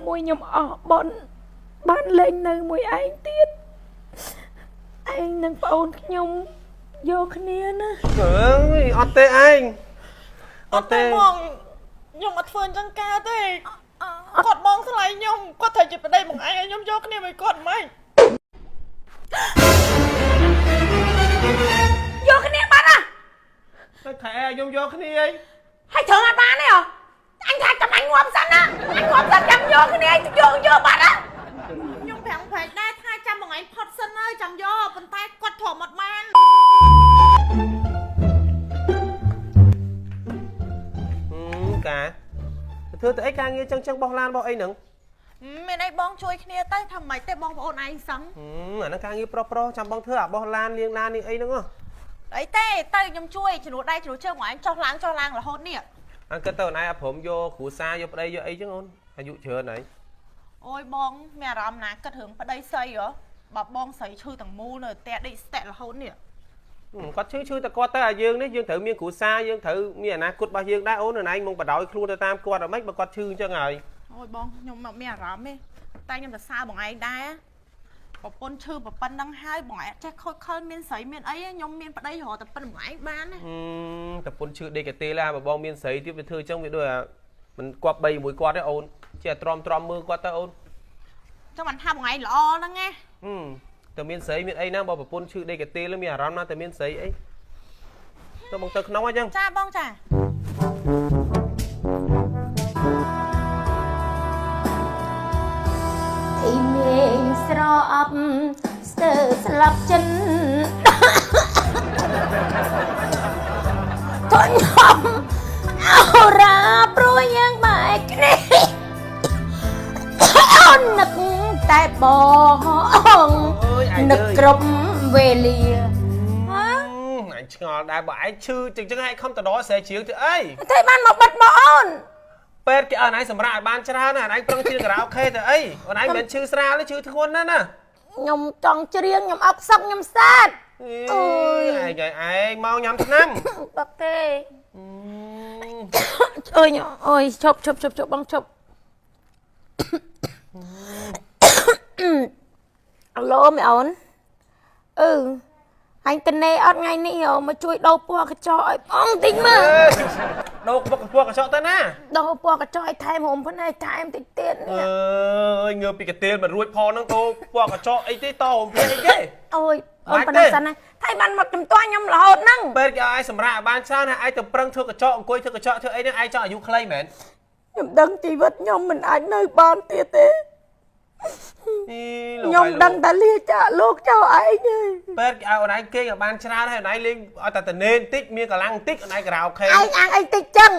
មួយខ្ញុំអស់បនបានលេងនៅមួយឯងទៀតឯងនិងប្អូនខ្ញុំយកគ្នាណា អើយអត់ទេឯងអត់ទេ បងខ្ញុំអត់ធ្វើអញ្ចឹងកើតទេគាត់បងថ្លៃខ្ញុំគាត់ត្រូវជាប្តីបងឯងឲ្យខ្ញុំយកគ្នាមួយគាត់មិន យកគ្នាបាត់ណា តែខែខ្ញុំយកគ្នាអី ហើយត្រូវអត់បានទេហ៎អញថាចាំអញងាប់សិនណាអញងាប់សិនចាំយកគ្នាយកយកបាត់ណា ខ្ញុំប្រាំងប្រែកដែរថាចាំបងឯងផុតសិនហើយចាំយកប៉ុន្តែគាត់ទ្រាំអត់បាន កាធ្វើទៅអីការងារចឹងចឹងបោះឡានបោះអីហ្នឹង មានអីបងជួយគ្នាទៅថាម៉េចទេបងប្អូនឯងសឹង អាហ្នឹងការងារប្រុសប្រុសចាំបងធ្វើអាបោះឡានលាងឡាននេះអីហ្នឹងហ៎ អីទេទៅខ្ញុំជួយជំនួសដៃជំនួសជើងបងឯងចុះឡើងចុះឡើងរហូតនេះ អញគិតទៅអូនឯងអត់ព្រមយកគ្រួសារយកប្តីយកអីចឹងអូនអាយុច្រើនហើយ អូយបងមានអារម្មណ៍ណាគិតរឿងប្តីស្រីហ៎បើបងស្រីឈឺទាំងមូលនៅផ្ទះដេកស្ទាក់រហូតនេះ គាត់ឈឺឈឺតែគាត់ទៅអាយើងនេះយើងត្រូវមានគ្រួសារយើងត្រូវមានអនាគតរបស់យើងដែរអូនអូនឯងមកបដ ாய் ខ្លួនទៅតាមគាត់អត់ម៉េចបើគាត់ឈឺអញ្ចឹងហើយ អូយបងខ្ញុំមកមានអារម្មណ៍ទេតែខ្ញុំសរសើរបងឯងដែរប្រពន្ធឈឺប្រពន្ធនឹងហើយបងឯងចេះខូចខលមានស្រីមានអីខ្ញុំមានប្តីរហូតតែប៉ុណ្្នឹងបងឯងបានណា តែប្រពន្ធឈឺដេកកាទេឡាបើបងមានស្រីទៀតវាធ្វើអញ្ចឹងវាដូចអាមិនគាត់បីជាមួយគាត់ទេអូនចេះទ្រាំទ្រាំមើលគាត់ទៅអូន ចាំមិនថាបងឯងល្អហ្នឹងណា តែមានស្រីមានអីណាបើប្រពន្ធឈឺដេកកាទេលមានអារម្មណ៍ណាតែមានស្រីអីទៅបងទៅក្នុងអញ្ចឹង ចាបងចា អីមេងស្រអប់ស្ទើស្លាប់ចិនធនហំអរ៉ាព្រួយយ៉ាងបែកគ្នាអូននឹកតែបងនឹកគ្រប់វេលាហ៎ អញឆ្ងល់ដែរបើឯងឈឺចឹងចឹងឯងខំទៅដល់ស្រែជ្រៀងទៅអី តែបានមកបិទមកអូន ពេទ្យគេឲ្យឯងសម្រាប់ឲ្យបានច្រើនណាឯងប្រឹងជាការ៉ាអូខេទៅអីអូនឯងមិនមែនឈឺស្រាលទេឈឺធ្ងន់ណាស់ណា ខ្ញុំចង់ច្រៀងខ្ញុំអុកសឹកខ្ញុំសាត អូយឯងឯងមកញ៉ាំថ្នាំ បាក់ទេអូយអូយឈប់ឈប់ឈប់ឈប់បងឈប់អាឡូមីអូនអឺអញតនេអត់ថ្ងៃនេះមកជួយដោពណ៌កញ្ចក់ឲ្យបងតិចមើល ដូរពណ៌កញ្ចក់ទៅណា ដោពណ៌កញ្ចក់ឲ្យថែមហុំភ្នែកថែមតិចទៀត អើយងើបពីកាទៀលមិនរួចផងហ្នឹងទៅពណ៌កញ្ចក់អីទេតហុំភ្នែកអីគេ អូយអូនប៉ុណ្ណឹងសិនណាថៃបានមកជំទាស់ខ្ញុំរហូតហ្នឹង ពេទ្យគេឲ្យឯងសម្រាប់ឲ្យបានច្រើនណាឯងទៅប្រឹងធ្វើកញ្ចក់អង្គុយធ្វើកញ្ចក់ធ្វើអីហ្នឹងឯងចង់អាយុខ្លីមែន ខ្ញុំដឹងជីវិតខ្ញុំមិនអាចនៅបានទៀតទេខ្ញុំដឹងតែលាចាកលោកចៅឯងហើយ ពេទ្យគេឲ្យអូនឯងគេងឲ្យបានច្រើនហើយអូនឯងលេងឲ្យតែតនេបន្តិចមានកម្លាំងបន្តិចអូនឯងការ៉ាអូខេ ឯងអាងអីតិចចឹង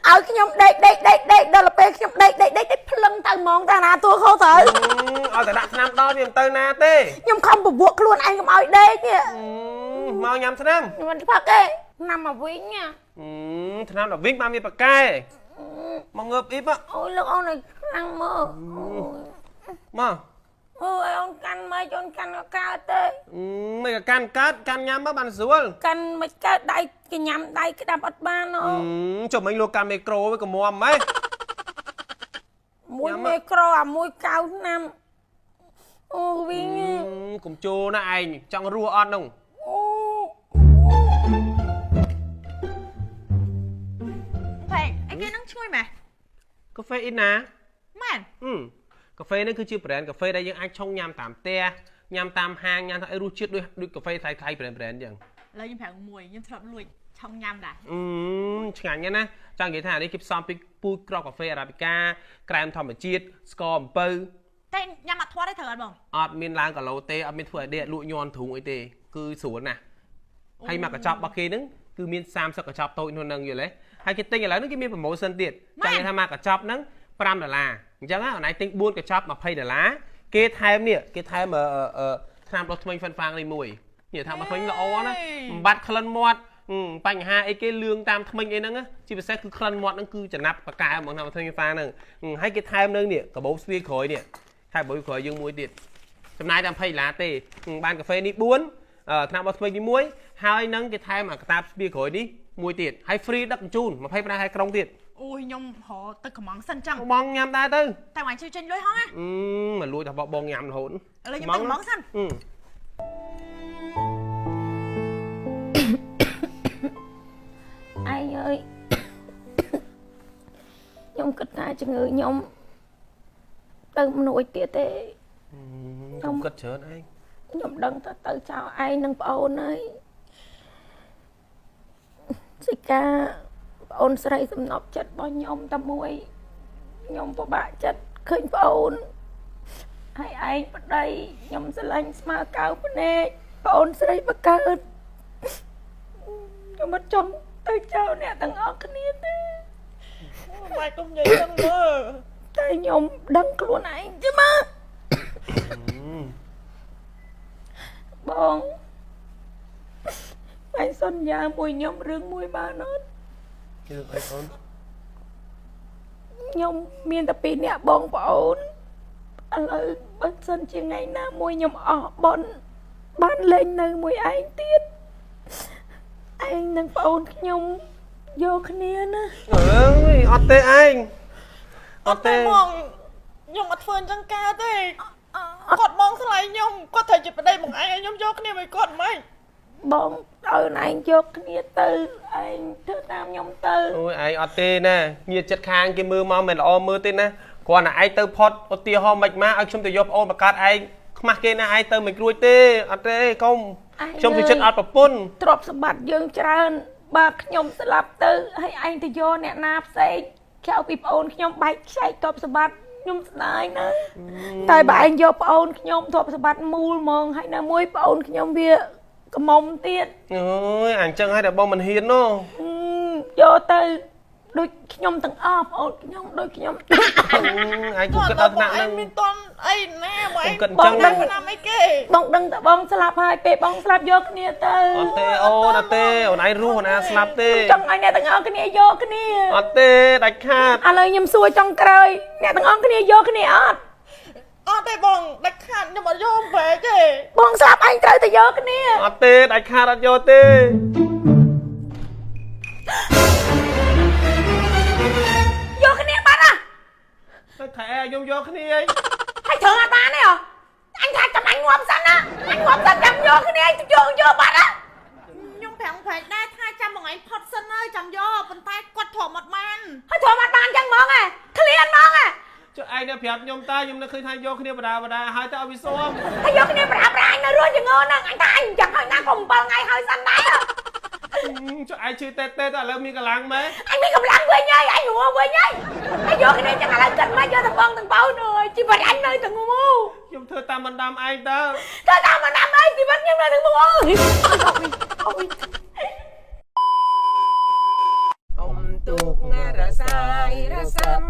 ឲ្យខ្ញុំដេកដេកដេកដេកដល់ពេលខ្ញុំដេកដេកដេកភ្លឹងទៅហ្មងតាណាទួខុសត្រូវ ឲ្យតែដាក់ថ្នាំដល់វាមិនទៅណាទេ ខ្ញុំខំពវក់ខ្លួនឯងកុំឲ្យដេកនេះ មកញ៉ាំថ្នាំ មិនផឹកទេថ្នាំមកវិញ ថ្នាំដល់វិញបានវាប្រកែមកងើបអ៊ីប អូយលោកអូនឲ្យខ្លាំងមើល មក អូយអូនកាន់មិនអូនកាន់ក៏កើតទេ មិនក៏កាន់កើតកាន់ញ៉ាំមកបានស្រួល កាន់មិនកើតដៃគេញ៉ាំដៃក្តាប់អត់បានអូ ចុះមិញលោកកាន់មីក្រូវាក៏មមហ៎ មួយមីក្រូអាមួយកៅឆ្នាំអូវិញ កុំជោណាឯងចង់រស់អត់នោះ អូ ផេអីគេនឹងឈ្ងុយម៉េះ កាហ្វេអ៊ីណា មែន កាហ្វេនេះគឺជា brand កាហ្វេដែលយើងអាចឆុងញ៉ាំតាមផ្ទះញ៉ាំតាមហាងញ៉ាំថាអីរសជាតិដូចកាហ្វេថ្លៃថ្លៃ brand brand អញ្ចឹង ឥឡូវខ្ញុំប្រាប់មួយខ្ញុំធ្លាប់លួចឆុងញ៉ាំដែរ ឆ្ងាញ់ណាស់ចង់និយាយថានេះគេផ្សំពីពូជគ្រាប់កាហ្វេអារ៉ាប៊ីកាក្រែមធម្មជាតិស្ករអំពៅ តែញ៉ាំអត់ធាត់ទេត្រូវអត់បង អត់មានឡើងគីឡូទេអត់មានធ្វើឲ្យដេកលក់ញ័រទ្រូងអីទេគឺស្រួលណាស់ហើយមកកញ្ចប់របស់គេហ្នឹងគឺមាន30កញ្ចប់តូចក្នុងហ្នឹងយល់ទេហើយគេទិញឥឡូវហ្នឹងគេមាន promotion ទៀតចង់និយាយថាមកកញ្ចប់ហ្នឹង5ដុល្លារអញ្ចឹងអូនឯងទិញ4កញ្ចប់20ដុល្លារគេថែមនេះគេថែមថ្នាំដុសធ្មេញហ្វាន់ហ្វាងនេះមួយនិយាយថាមកធ្មេញល្អណាបំបត្តិក្លិនមាត់បញ្ហាអីគេលឿងតាមធ្មេញអីហ្នឹងជាពិសេសគឺក្លិនមាត់ហ្នឹងគឺចំណាប់បកែហ្មងថាធ្មេញហ្វាងហ្នឹងហើយគេថែមនៅនេះកាបូបស្វាយក្រោយនេះថែមកាបូបក្រោយយើងមួយទៀតចំណាយតែ20ដុល្លារទេបានកាហ្វេនេះ4ថ្នាំដុសធ្មេញនេះមួយហើយនឹងគេថែមអាកតាបស្វាយក្រោយនេះមួយទៀតហើយ free ដឹកជញ្ជូន25ខែក្រុងទៀត អូយខ្ញុំរកទឹកកំងសិនចឹង បងញ៉ាំដែរទៅ តែបងជួយចេញលុយហងណា អឺមកលួចថាបងញ៉ាំរហូត ឥឡូវខ្ញុំទឹកកំងសិន ឯងអើយខ្ញុំគិតថាជំងឺខ្ញុំទៅមិនរួចទៀតទេ ខ្ញុំគិតច្រើនឯង ខ្ញុំដឹងថាទៅចោលឯងនិងប្អូនហើយសិកាប្អូនស្រីសំណប់ចិត្តរបស់ខ្ញុំតែមួយខ្ញុំពិបាកចិត្តឃើញប្អូនហើយឯងប្តីខ្ញុំស្រឡាញ់ស្មើកៅភ្នែកប្អូនស្រីបង្កើតខ្ញុំមិនចង់ទៅចោលអ្នកទាំងអស់គ្នាទេ ម៉ែកុំនិយាយចឹងមើល តែខ្ញុំដឹងខ្លួនឯងច្បាស់បងឯងសន្យាមួយខ្ញុំរឿងមួយបានអត់ រឿងអីអូន ខ្ញុំមានតែពីរនាក់បងប្អូនឥឡូវបើសិនជាថ្ងៃណាមួយខ្ញុំអស់បុណ្យបានលេងនៅមួយឯងទៀតឯងនិងប្អូនខ្ញុំយកគ្នាណា អើយអត់ទេឯងអត់ទេ បងខ្ញុំអត់ធ្វើអញ្ចឹងកើតទេគាត់បងស្លាយខ្ញុំគាត់ត្រូវជាប្តីបងឯងឲ្យខ្ញុំយកគ្នាមួយគាត់មិន បងឲ្យឯងយកគ្នាទៅឯងធ្វើតាមខ្ញុំទៅ អូយឯងអត់ទេណាញាតិចិត្តខាងគេមើលមកមិនល្អមើលទេណាគ្រាន់តែឯងទៅផុតឧទាហរណ៍មិនមកឲ្យខ្ញុំទៅយកប្អូនបង្កើតឯងខ្មាស់គេណាឯងទៅមិនរួចទេអត់ទេកុំខ្ញុំទៅចិត្តអត់ប្រពន្ធ ទ្រព្យសម្បត្តិយើងច្រើនបើខ្ញុំស្លាប់ទៅហើយឯងទៅយកអ្នកណាផ្សេងក្រៅពីប្អូនខ្ញុំបែកខ្ចែកទ្រព្យសម្បត្តិខ្ញុំស្ដាយណាស់តែបើឯងយកប្អូនខ្ញុំទ្រព្យសម្បត្តិមូលហ្មងហើយណាមួយប្អូនខ្ញុំវាកមុំទៀត អូយអញ្ចឹងហើយតែបងមិនហ៊ាននោះ យកទៅដូចខ្ញុំទាំងអស់ប្អូនខ្ញុំដូចខ្ញុំ ឯងគិតដល់ថ្នាក់ហ្នឹង មានតន់អីណាបងឯង គិតអញ្ចឹង ដឹងឆ្នាំអីគេ បងដឹងតែបងស្លាប់ហើយពេលបងស្លាប់យកគ្នាទៅ អត់ទេអូនអត់ទេអូនឯងរស់អូនឯងស្លាប់ទេ ចង់ឲ្យអ្នកទាំងអស់គ្នាយកគ្នា អត់ទេដាច់ខាត ឥឡូវខ្ញុំសួរចុងក្រោយអ្នកទាំងអស់គ្នាយកគ្នាអត់ អត់ទេបងដាច់ខាតខ្ញុំអត់យកបែកទេ បងស្លាប់ឯងត្រូវតែយកគ្នា អត់ទេដាច់ខាតអត់យកទេ យកគ្នាបាត់ហ៎ តែខែខ្ញុំយកគ្នាអី ហើយត្រូវអត់បានទេហ៎អញថាចាំអញងាប់សិនណាអញងាប់សិនចាំយកគ្នាយកយកបាត់ហ៎ ខ្ញុំប្រាំងប្រែកដែរថាចាំបងឯងផុតសិនហើយចាំយកប៉ុន្តែគាត់ទ្រាំអត់បាន ហើយទ្រាំអត់បានចឹងហ្មងហ៎ឃ្លានហ្មងហ៎ ចុះឯងនៅប្រាប់ខ្ញុំតើខ្ញុំនៅឃើញថាយកគ្នាបដាបដាហើយតើឲ្យវាស៊ាំ ហើយយកគ្នាបដាបដាអញនៅរស់ចងហ្នឹងអញថាអញចង់ឲ្យណាក៏7ថ្ងៃហើយសិនដែរ ចុះឯងជឿតេតេតឥឡូវមានកម្លាំងមែន អញមានកម្លាំងវិញហើយអញរស់វិញហើយហើយយកគ្នាចឹងឥឡូវគិតមកយកទាំងបងទាំងប្អូនអើយជីវិតអញនៅទាំងងូ ខ្ញុំធ្វើតាមបណ្ដាំឯងតើ ធ្វើតាមបណ្ដាំឯងជីវិតខ្ញុំនៅទាំងងូអើយអូយ អ៊ំទូករសាយរសាំ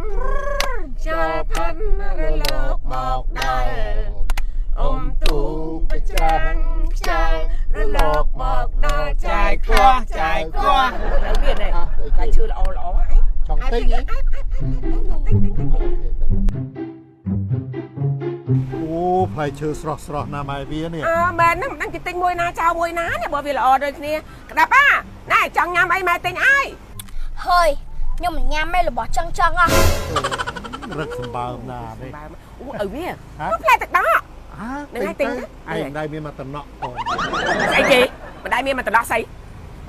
ចលផាន់រលកមកដល់អ៊ំទូកប្រចាំងខ្យល់រលកមកដល់ចាយខ្វះចាយខ្វះទៅវានេះតែឈឺល្អល្អអី ចង់ទិញអី ទិញទិញទិញ អូផ្លែឈើស្រស់ស្រស់ណាស់ម៉ែវានេះ អើមែនហ្នឹងមិនដឹងគេទិញមួយណាចោលមួយណានេះបើវាល្អដូចគ្នាក្តាប់អាណែចង់ញ៉ាំអីម៉ែទិញអី ហើយខ្ញុំមិនញ៉ាំទេរបស់ចឹងចឹងហ៎ រឹកសម្បើមណានេះ អូឲ្យវាផ្លែទឹកដោះ ហ្នឹងហើយទិញឯងមិនដែលមានមកតំណក់ផង ស្អីគេមិនដែលមានមកតំណក់ស្អី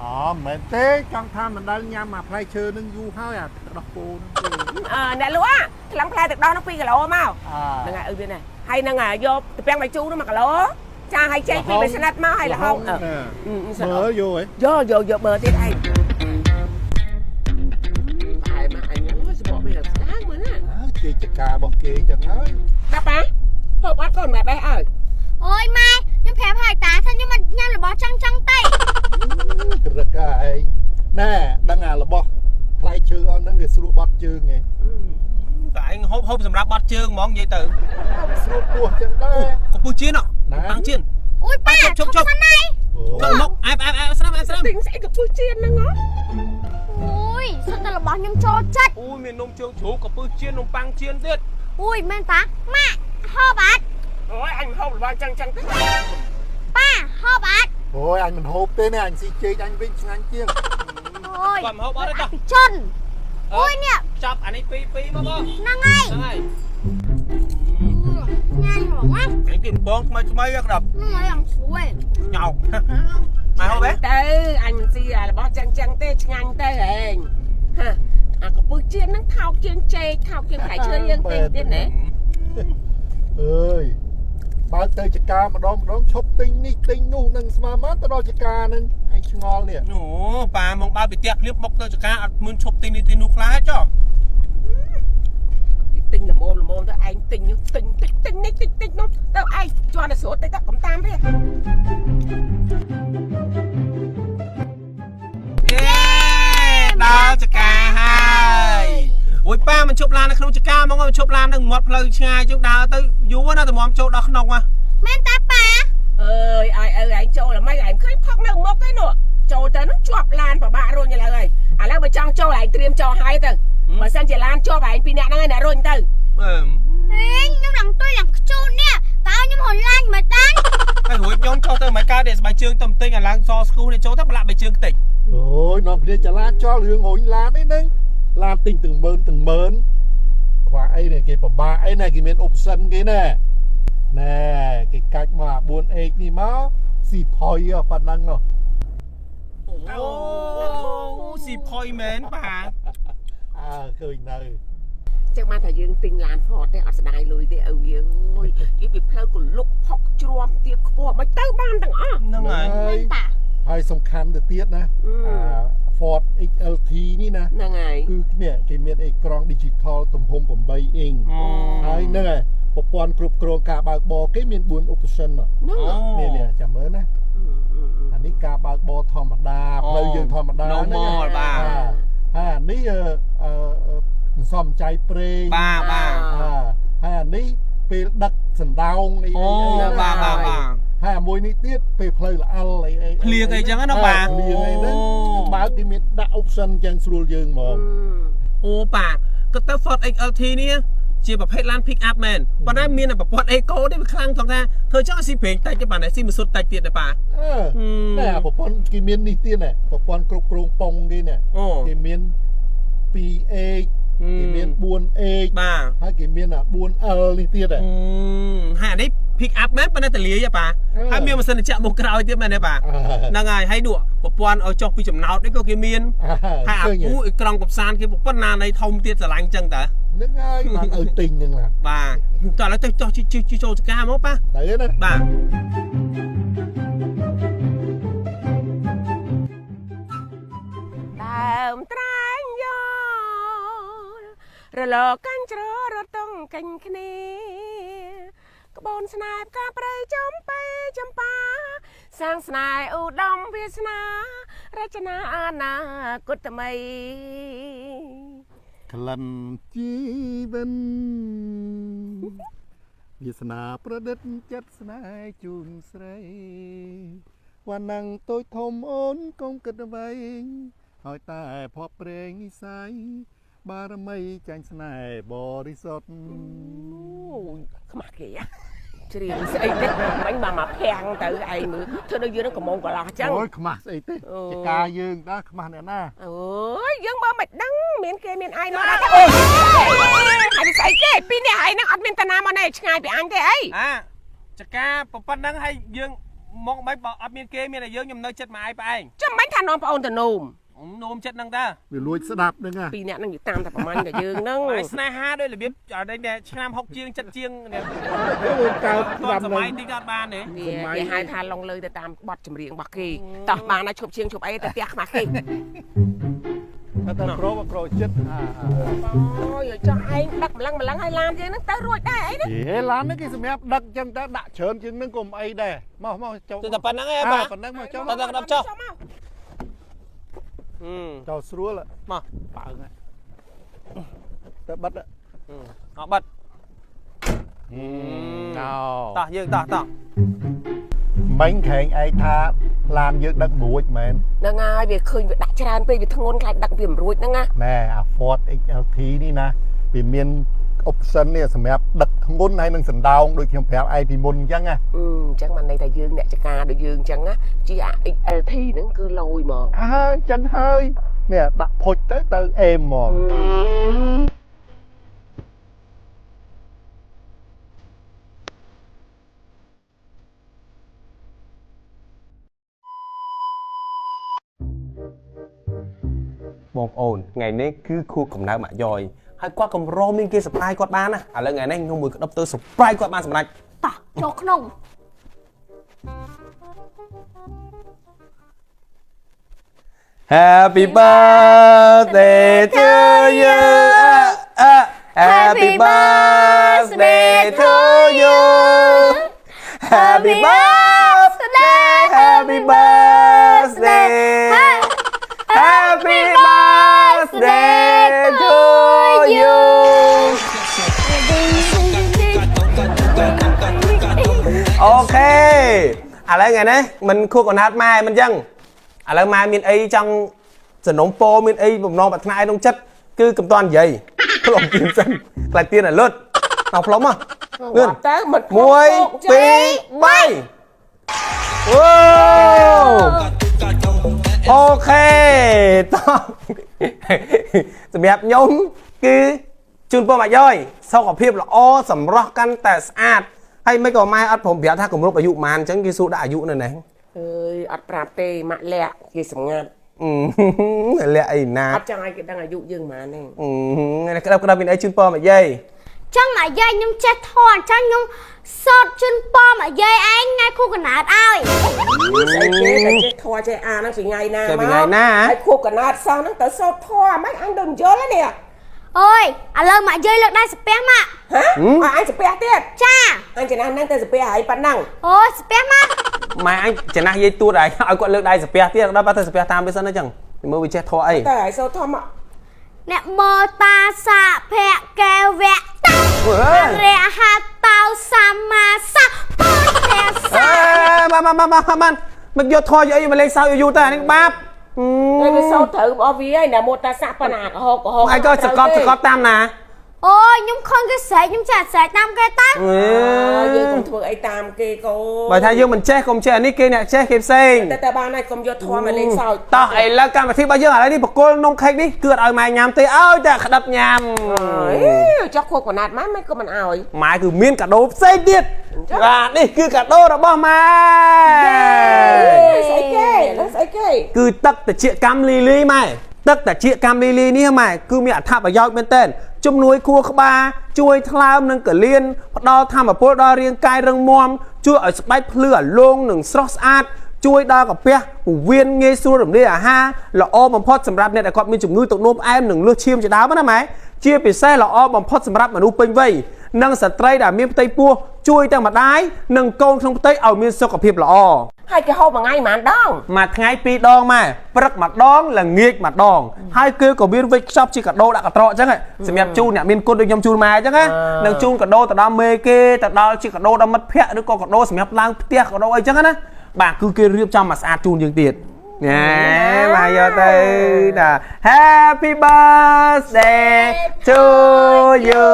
អូមិនមែនទេចង់ថាមិនដែលញ៉ាំអាផ្លែឈើនឹងយូរហើយអាទឹកដោះគោហ្នឹង អឺអ្នកលក់អាថ្លឹងផ្លែទឹកដោះនោះ2គីឡូមកហ្នឹងហើយឲ្យវាណាហើយនឹងយកទំពាំងបាយជូរនោះ1គីឡូចាហើយចេញពីបិស្និតមកហើយលហុង មើលយកហ៎ យកយកយកបើទៀតឯងផែមកអញសបកវាស្ដាងមើលណា ជាចការបស់គេចឹងហើយ ដាប់ប៉ាហូបអត់កូនម៉ែបេះអើយ អូយម៉ែខ្ញុំប្រាប់ហើយតាថាខ្ញុំមិនញ៉ាំរបស់ចឹងចឹងទេ រឹកឯងណែដឹងអារបស់ផ្លែឈើអស់ហ្នឹងវាស្រួលបត់ជើងឯង តែឯងហូបហូបសម្រាប់បត់ជើងហ្មងនិយាយទៅ ស្រួលពោះចឹងដែរ កំពុះជៀនតាំងជៀន អូយប៉ា ជប់ជប់ចូលមកអែបអែបអែបស្រាប់អែបស្រាប់ ទិញស្អីកំពុះជៀនហ្នឹងហ៎ អូយសុទ្ធតែរបស់ខ្ញុំចូលចិត្ត អូយមាននំជើងជ្រូកកំពុះជៀននំប៉័ងជៀនទៀត អូយមែនតាម៉ាក់ហូបអត់ អូយអញហូបរបស់ចឹងចឹងទេ ប៉ាហូបអត់ អូយអញមិនហូបទេនេះអញស៊ីចេកអញវិញឆ្ងាញ់ជាង អូយ គាត់មិនហូបអត់ទេតោះ ជន អូយនេះ ចប់អានេះពីរពីរមកបង ហ្នឹងហើយ ហ្នឹងហើយ ញ៉ាំហ្មងណា នេះគេកំពងថ្មីថ្មីក្តាប់ ហ្នឹងហើយយ៉ាងស្រួល ញោកមកហូបទេ ទៅអញមិនស៊ីអារបស់ចឹងចឹងទេឆ្ងាញ់ទៅហែងហាអាកពឹសជៀនហ្នឹងថោកជាងចេកថោកជាងផ្លែឈើយើងទិញទៀតណា អើយបើទៅចការម្ដងម្ដងឈប់ទិញនេះទិញនោះនឹងស្មើមកទៅដល់ចការនឹងឯងឆ្ងល់នេះ អូប៉ាមកបើពីផ្ទះភ្លាមបុកទៅចការអត់មានឈប់ទិញនេះទិញនោះខ្លះចុះ ទិញល្មមល្មមទៅឯងទិញទិញតិចទិញនេះតិចតិចនោះទៅឯងជាន់តែស្រួលតិចទៅកុំតាមទេ យេដល់ចការហើយអូយប៉ាមិនឈប់ឡាននៅក្នុងចការហ្មងមិនឈប់ឡាននៅមាត់ផ្លូវឆ្ងាយជាងដើរទៅយូរណាស់តែមកចូលដល់ក្នុងហ៎ មែនតាប៉ា អើយឲ្យឪឯងចូលល្មិចឯងឃើញផឹកនៅមុខឯនោះចូលទៅនឹងជាប់ឡានពិបាករុញឥឡូវហើយឥឡូវបើចង់ចូលឯងត្រៀមចោលហើយទៅបើសិនជាឡានជាប់ឯងពីរអ្នកហ្នឹងឯងអ្នករុញទៅ អឺ ហេខ្ញុំឡើងទុយឡើងខ្ជូតនេះតើខ្ញុំហត់ឡានមិនតា ហើយរួចខ្ញុំចូលទៅមិនកើតទេស្បែកជើងទៅទិញអាឡើងសស្គូនេះចូលទៅប្រឡាក់បែកជើងតិច អូយនាំគ្នាចលាចលរឿងរុញឡាននេះនឹងឡានទិញទាំងម៉ឺនទាំងម៉ឺនខ្វះអីនេះគេពិបាកអីណាគេមាន option គេណាណែគេកាច់មកអា 4H នេះមកស៊ីផុយប៉ុណ្ណឹងហ៎ អូស៊ីផុយមែនប៉ា អើឃើញនៅ ចឹងបានថាយើងទិញឡាន Ford ទេអត់ស្ដាយលុយទេឪយើងអើយនិយាយពីផ្លូវក៏លុកផុកជ្រាំទៀបខ្ពស់មិនទៅបានទាំងអស់ ហ្នឹងហើយ ហើយ ប៉ា ហើយសំខាន់ទៅទៀតណាអា Ford XLT នេះណា ហ្នឹងហើយ គឺនេះគេមានអេក្រង់ digital ទំហំ8អ៊ីងហើយហ្នឹងហើយប្រព័ន្ធគ្រប់គ្រងការបើកបរគេមាន4 option ហ្នឹង នេះនេះចាំមើលណាអានេះការបើកបរធម្មតាផ្លូវយើងធម្មតាហ្នឹង normal បាទ ហើយអានេះអឺសំចៃប្រេង បាទបាទ ហើយអានេះពេលដឹកសណ្ដោងអី អូ អី បាទបាទបាទ ហើយអាមួយនេះទៀតពេលផ្លូវល្អិលអីអី ភ្លៀងអីចឹងណាបាទ ភ្លៀងអីហ្នឹងបើគេមានដាក់ option ចឹងស្រួលយើងហ្មង អូប៉ាក៏ទៅ Ford XLT នេះជាប្រភេទឡាន pick up មែនប៉ុន្តែមានប្រព័ន្ធ eco នេះវាខ្លាំងត្រង់ថាធ្វើចឹងឲ្យស៊ីប្រេងតិចទេបាទស៊ីម៉ាស៊ូតតិចទៀតទេប៉ា អឺតែប្រព័ន្ធគេមាននេះទៀតណាប្រព័ន្ធគ្រប់គ្រងប៉ុងគេណាគេមាន 2H គេមាន 4H បាទ ហើយគេមានអា 4L នេះទៀត ហើយអានេះ pick up មែនប៉ុន្តែតលាយហ៎ប៉ាហើយមានម៉ាស៊ីនត្រជាក់មុខក្រោយទៀតមែនទេប៉ាហ្នឹងហើយហើយនោះប្រព័ន្ធឲ្យចុះពីចំណោតនេះក៏គេមានហើយអាពូអេក្រង់កំសាន្តគេប៉ុណ្ណានៃធំទៀតស្រឡាញ់ចឹងតើ ហ្នឹងហើយបានឲ្យទិញហ្នឹងណា បាទតោះឥឡូវទៅចុះជីចូលចការមកប៉ា ទៅណា បាទ ដើមត្រាញ់យោរលកកាញ់ច្ររត់តងកេញគ្នាក្បូនស្នេហ៍ផ្កាព្រៃចំបេចំប៉ាសាងស្នេហ៍ឧត្តមវាសនារចនាអនាគតថ្មី ក្លិនជីវិនវាសនាប្រឌិតចិត្តស្នេហ៍ជូនស្រីវណ្ណងតូចធំអូនកុំគិតអ្វីហើយតែភពព្រេងនិស័យបារមីចាញ់ស្នេហ៍បរិសុទ្ធ អូយខ្មាស់គេច្រៀងស្អីទេមិញមកមកភាំងទៅឯងមើលធ្វើដូចយើងនឹងកំងកន្លោះចឹង អូយខ្មាស់ស្អីទេចការយើងតាខ្មាស់អ្នកណា អូយយើងមើលមិនដឹងមានគេមានឯងមកដែរហើយស្អីគេពីរនាក់ឯងហ្នឹងអត់មានតាណាមកណែឆ្ងាយពីអញទេអី អាចការប៉ុណ្ណឹងហើយយើងមកមិនបើអត់មានគេមានតែយើងខ្ញុំនៅចិត្តមកឯងប៉ឯង ចាំមិនថានាំប្អូនទៅនោម នោមចិត្តហ្នឹងតា វាលួចស្ដាប់ហ្នឹង ពីរនាក់ហ្នឹងយតាមតែប្រមាញ់តែយើងហ្នឹង ហើយស្នេហាដោយរបៀបដែលឆ្នាំ6ជាងចិត្តជាងនេះ កើត តាមសម័យតិចអត់បានទេ គេហៅថាឡងលើទៅតាមបទចម្រៀងរបស់គេតោះបានហើយឈប់ជាងឈប់អីទៅផ្ទះខ្មាស់គេ តែប្រូប្រូចិត្ត អូយចង់ឯងដឹកម្លឹងម្លឹងឲ្យឡានយើងហ្នឹងទៅរួចដែរអីណា ហេឡានហ្នឹងគេសម្រាប់ដឹកចឹងតើដាក់ច្រើនជាងហ្នឹងក៏មិនអីដែរមកមកចូល ទៅតែប៉ុណ្្នឹងឯងបាទ ប៉ុណ្្នឹងមកចូល តែក្តាប់ចុះ ចូលស្រួល មក ប៉ើងទៅបិទ អបិទតោះយើងតោះតោះ មិញក្រែងឯងថាឡានយើងដឹករួចមែន ហ្នឹងហើយវាឃើញវាដាក់ច្រើនពេកវាធ្ងន់ខ្លាចដឹកវាមិនរួចហ្នឹងណា ណែអា Ford XLT នេះណាវាមាន option នេះសម្រាប់ដឹកធ្ងន់ហើយនឹងសណ្ដោងដូចខ្ញុំប្រាប់ឯងពីមុនអញ្ចឹងណា អញ្ចឹងបានន័យថាយើងអ្នកចការដូចយើងអញ្ចឹងណាជាអា XLT ហ្នឹងគឺលយហ្មង អើអញ្ចឹងហើយ នេះដាក់ផុចទៅទៅអេមហ្មង បងប្អូនថ្ងៃនេះគឺខួបកំណើតម៉ាក់យ៉យហើយគាត់កម្រមានគេ surprise គាត់បានណាឥឡូវថ្ងៃនេះខ្ញុំមួយក្តឹបទៅ surprise គាត់បានសម្រេច តោះចូលក្នុង Happy birthday to you. Happy birthday to you. Happy birthday. Happy birthday. Happy birthday to you. OK ឥឡូវថ្ងៃនេះមិនខួបកំណើតម៉ែមិនចឹងឥឡូវម៉ែមានអីចង់សំណុំពោមានអីបំណងប្រាថ្នាអីក្នុងចិត្តគឺកុំតាន់និយាយផ្លុំទៀនសិនខ្លាចទៀនឲ្យលុតដល់ផ្លុំហ៎លឿន ទៅមិន 1 2 3អូ OK តោះសម្រាប់ខ្ញុំគឺជូនពរម៉ាក់យ៉យសុខភាពល្អសម្រស់កាន់តែស្អាតហើយមិនក៏ម៉ែអត់ព្រមប្រាប់ថាគម្រប់អាយុប៉ុន្មានអញ្ចឹងគេសួរដាក់អាយុនៅនេះ អើយអត់ប្រាប់ទេម៉ាក់លាក់គេសម្ងាត់ អឺលាក់អីណា អត់ចង់ឲ្យគេដឹងអាយុយើងប៉ុន្មានទេ អឺក្តាប់ក្តាប់មានអីជូនពរមកយាយ ចឹងម៉ាក់យាយខ្ញុំចេះធន់ចឹងខ្ញុំសោតជូនពរម៉ាក់យាយឯងថ្ងៃខួបកំណើតឲ្យ ស្អីគេតែចេះធွာចេះអាហ្នឹងពីថ្ងៃណា ចេះពីថ្ងៃណា ហើយខួបកណើតសោះហ្នឹងទៅសោតធွာមិនអញដូចមិនយល់ទេនេះ អើយឥឡូវម៉ាក់យាយលើកដៃសាពះម៉ាក់ ហ៎ឲ្យអញសាពះទៀត ចា អញចំណាស់ហ្នឹងទៅសាពះឲ្យប៉ុណ្ណឹង អូយសាពះម៉ាក់ ម៉ែអញចំណាស់យាយទួតឲ្យឲ្យគាត់លើកដៃសាពះទៀតដល់បាត់ទៅសាពះតាមវាសិនអញ្ចឹងមើលវាចេះធွာអី ទៅឲ្យសោតធွာមក អ្នកមើលតាសាភៈកែវៈតារហតោសម្មាសម្ពុទ្ធស្ស អេមកមកមកមកមកយកធွာយកអីមកលេងសើចយូរតើអានេះបាប ហើយវាសោតត្រូវរបស់វាហើយណាមតាសៈប៉ុណ្ណាកុហកកុហក ឯងក៏សកត់សកត់តាមណា អូយខ្ញុំខឹងគេស្រែកខ្ញុំចាស្រែកតាមគេតា យើងកុំធ្វើអីតាមគេកូន បើថាយើងមិនចេះកុំចេះអានេះគេអ្នកចេះគេផ្សេង តែតែបានហើយកុំយកធម៌មកលេងសើច តោះឥឡូវកម្មវិធីរបស់យើងឥឡូវនេះបកគលនំខេកនេះគឺអត់ឲ្យម៉ែញ៉ាំទេឲ្យតែក្តាប់ញ៉ាំ អេចុះខួបកណាត់ម៉ែមិនក៏មិនឲ្យ ម៉ែគឺមានកាដូផ្សេងទៀតបាទនេះគឺកាដូរបស់ម៉ែ ស្អីគេស្អីគេ គឺទឹកត្រចៀកកម្មលីលីម៉ែទឹកត្រចៀកកម្មលីលីនេះម៉ែគឺមានអត្ថប្រយោជន៍មែនទែនជំនួយខួរក្បាលជួយថ្លើមនិងកលៀនផ្ដល់ធម៌ពលដល់រាងកាយរឹងមាំជួយឲ្យស្បែកភ្លឺអាលងនិងស្រស់ស្អាតជួយដល់កាពះពោះវៀនងាយស្រួលរំលាយអាហារល្អបំផុតសម្រាប់អ្នកដែលគាត់មានជំងឺទឹកនោមផ្អែមនិងលើសឈាមជាដើមណាម៉ែជាពិសេសល្អបំផុតសម្រាប់មនុស្សពេញវ័យនិងស្ត្រីដែលមានផ្ទៃពោះជួយទាំងម្ដាយនិងកូនក្នុងផ្ទៃឲ្យមានសុខភាពល្អ ហើយគេហូបមួយថ្ងៃប៉ុន្មានដង មួយថ្ងៃពីរដងម៉ែព្រឹកម្ដងល្ងាចម្ដងហើយគឺក៏មានវេចខ្ចប់ជាកាដូដាក់កន្ត្រកអញ្ចឹងសម្រាប់ជូនអ្នកមានគុណដូចខ្ញុំជូនម៉ែអញ្ចឹងណានឹងជូនកាដូទៅដល់មេគេទៅដល់ជាកាដូដល់មិត្តភ័ក្តិឬក៏កាដូសម្រាប់ឡើងផ្ទះកាដូអីអញ្ចឹងណាបាទគឺគេរៀបចំមកស្អាតជូនយើងទៀតណែមកយកទៅណា Happy birthday to you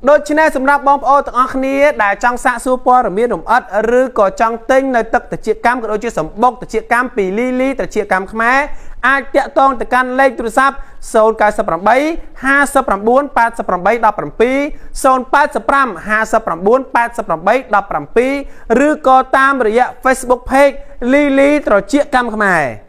ដូច្នេះសម្រាប់បងប្អូនទាំងអស់គ្នាដែលចង់សាកសួរព័ត៌មានលម្អិតឬក៏ចង់ទិញនៅទឹកត្រចៀកកម្មក៏ដូចជាសម្បុកត្រចៀកកម្មពីលីលីត្រចៀកកម្មខ្មែរអាចតាក់ទងទៅកាន់លេខទូរស័ព្ទ098 59 88 17 085 59 88 17ឬក៏តាមរយៈ Facebook Page លីលីត្រចៀកកម្មខ្មែរ។